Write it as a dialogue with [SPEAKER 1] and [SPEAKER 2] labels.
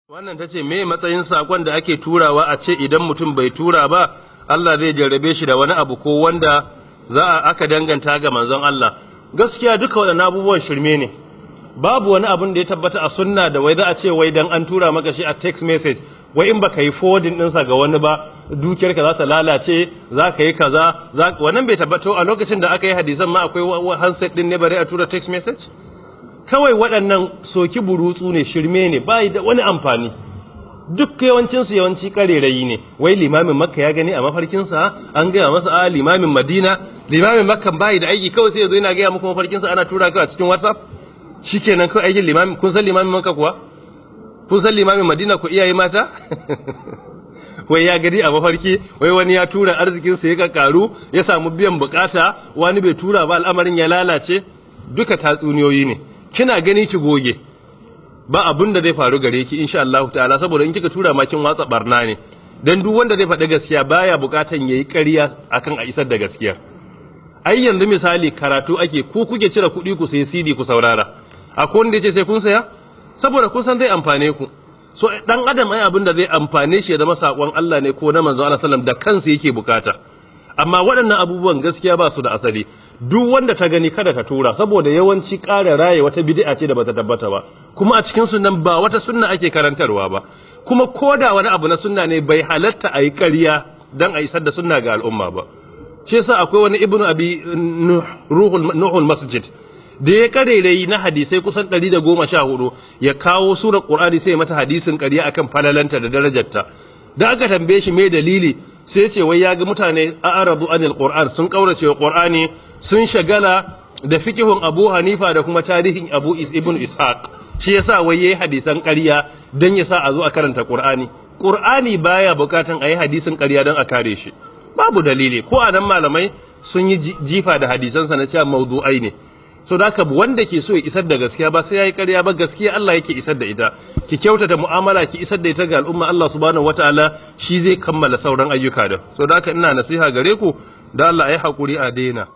[SPEAKER 1] Wannan ta ce me matsayin sakon da ake turawa a ce idan mutum bai tura ba, Allah zai jarrabe shi da wani abu ko wanda za a aka danganta ga manzon Allah. Gaskiya duka waɗannan abubuwan shirme ne. Babu wani abun da ya tabbata a sunna da wai za a ce wai dan an tura maka shi a text message, wai in baka yi forwarding ɗinsa ga wani ba, dukiyarka za ta lalace, za ka yi kaza, wannan bai tabbato a lokacin da aka yi hadisan ma akwai handset ɗin ne bare a tura text message? Kawai waɗannan soki burutsu ne, shirme ne, bai da wani amfani. Duk yawancinsu yawanci ƙarerayi ne. Wai limamin Makka ya gani a mafarkinsa an gaya masa, a limamin Madina, limamin Makka bai da aiki, kawai sai ya zo yana gaya muku mafarkinsa, ana tura kawai a cikin WhatsApp. Shikenan kawai aikin limamin. Kun san limamin Makka kuwa? Kun san limamin Madina ku, iyaye mata? Wai ya gani a mafarki, wai wani ya tura, arzikinsa ya karu, ya samu biyan bukata, wani bai tura ba, al'amarin ya lalace. Duka tatsuniyoyi ne. Kina gani ki goge, ba abun da zai faru gare ki insha Allah ta'ala, saboda in kika tura ma kin watsa barna ne. Dan duk wanda zai faɗi gaskiya baya bukatan yayi ƙarya akan a isar da gaskiya. Ai yanzu misali karatu ake, ku kuke cire kuɗi ku sayi CD ku saurara, akwai wanda yace sai kun saya? Saboda kun san zai amfane ku. So dan adam ai abin da zai amfane shi ya zama sakon Allah ne ko na manzo Allah sallam da kansa yake bukata. Amma waɗannan abubuwan gaskiya ba su da asali. Duk wanda ta gani kada ta tura, saboda yawanci ƙara raye wata bid'a ce da bata tabbata ba, kuma a cikin sunan ba wata sunna ake karantarwa ba. Kuma koda wani abu na sunna ne, bai halatta a yi ƙarya don a isar da sunna ga al'umma ba. Shi yasa akwai wani Ibnu Abi Nuhul Masjid da ya karerayi na hadisai kusan 114, ya kawo surar Qur'ani sai mata hadisin ƙarya akan falalanta da darajarta. Da aka tambaye shi me dalili, sai ce wai ya ga mutane a'radu anil Qur'an, sun kaurace wa Qur'ani, sun shagala da fikihun Abu Hanifa da kuma tarihin Abu Ibn Ishaq, shi yasa wai yayi hadisan ƙarya dan yasa a zo a karanta Qur'ani. Qur'ani baya bukatan a yi hadisin ƙarya don a kare shi, babu dalili. Ko anan malamai sun yi jifa da hadisansa na cewa mawdu'ai ne. So da haka wanda ke so ya isar da gaskiya ba sai yayi ƙarya ba, gaskiya Allah yake isar da ita. Ki kyautata mu'amala, ki isar da ita ga al'umma, Allah subhanahu wataala shi zai kammala sauran ayyuka da. So da haka ina nasiha gare ku da Allah ayi hakuri a daina.